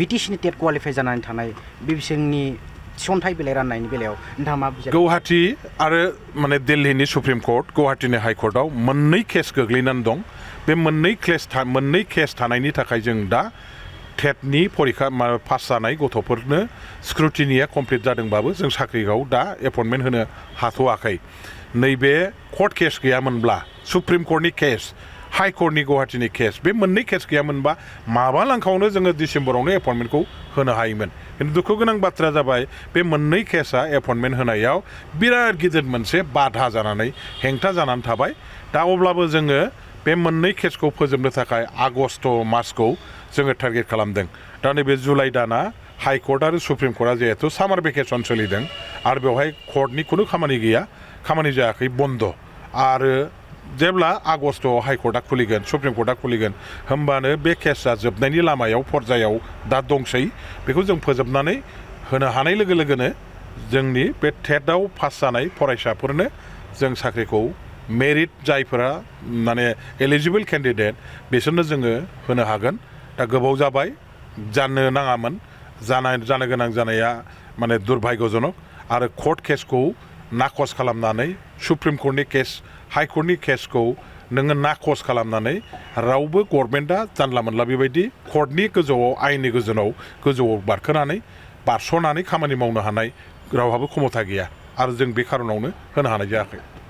Btcn टेट qualify जानानै थानाय बिसोरनि थिसनथाइ बिलाइ राननायनि बेलायाव नोंथाङा मा बुजियो? गुवाहाटी आरो माने दिल्लीनि सुप्रिम कोर्ट गुवाहाटीनि हाइ कोर्टआव मोननै केस गोग्लैनानै दं। बे मोननै केस थानायनि थाखाय जों दा टेटनि परीक्षा पास जानाय गथ'फोरनो स्क्रुटिनिया कमप्लिट जादोंबाबो जों साख्रियाव दा एपइन्टमेन्ट होनो हाथ'वाखै। नैबे कर्ट केस गैयामोनब्ला सुप्रिम कोर्टनि केस हाइ कोर्टनि गुवाहाटीनि केस बे मोननै केस गैयामोनबा माबा लांखावनो जोङो डिसेम्बरावनो एपइन्टमेन्टखौ होनो हायोमोन। खिन्थु दुखु गोनां बाथ्राया जाबाय बे मोननै केसआ एपइन्टमेन्ट होनायाव बिराद गिदिर मोनसे बाधा जानानै हेंथा जानानै थाबाय। दा अब्लाबो जोङो बे मोननै केसखौ फोजोबनो थाखाय आगस्ट मासखौ जोङो टारगेट खालामदों। दा नैबे जुलाइ दाना हाइ कोर्ट आरो सुप्रिम कोर्टआ जिहेथु सामार भेकेसन सोलिदों आरो बेवहाय कोर्टनि खुनु खामानि गैया, खामानि जायाखै, बन्द। आरो जेब्ला आगस्टआव हाइ कोर्टआ खुलिगोन, सुप्रिम कोर्टआ खुलिगोन, होमबानो बे केसआ जोबनायनि लामायाव पर्जायाव दा दंसै। बेखौ जों फोजोबनानै होनो हानाय लोगो लोगोनो जोंनि बे टेटआव पास जानाय फरायसाफोरनो जों साख्रिखौ मेरिट जायफोरा माने एलिजिबल केन्डिडेट बिसोरनो जोङो होनो हागोन। दा गोबाव जाबाय, जानो नाङामोन, जानो गोनां जानाया माने दुर्भाग्यजनक। आरो कर्ट केसखौ नाकच खालामनानै सुप्रिम कोर्टनि केस हाइ कोर्टनि केसखौ नोङो नाकच खालामनानै रावबो गभर्नमेन्टआ जानला मोनला बेबायदि कर्टनि गोजौआव आयेननि गोजौआव बारस'नानै खामानि मावनो हानाय रावहाबो क्षमता गैया आरो जों बे खारनावनो होनो हानाय जायाखै।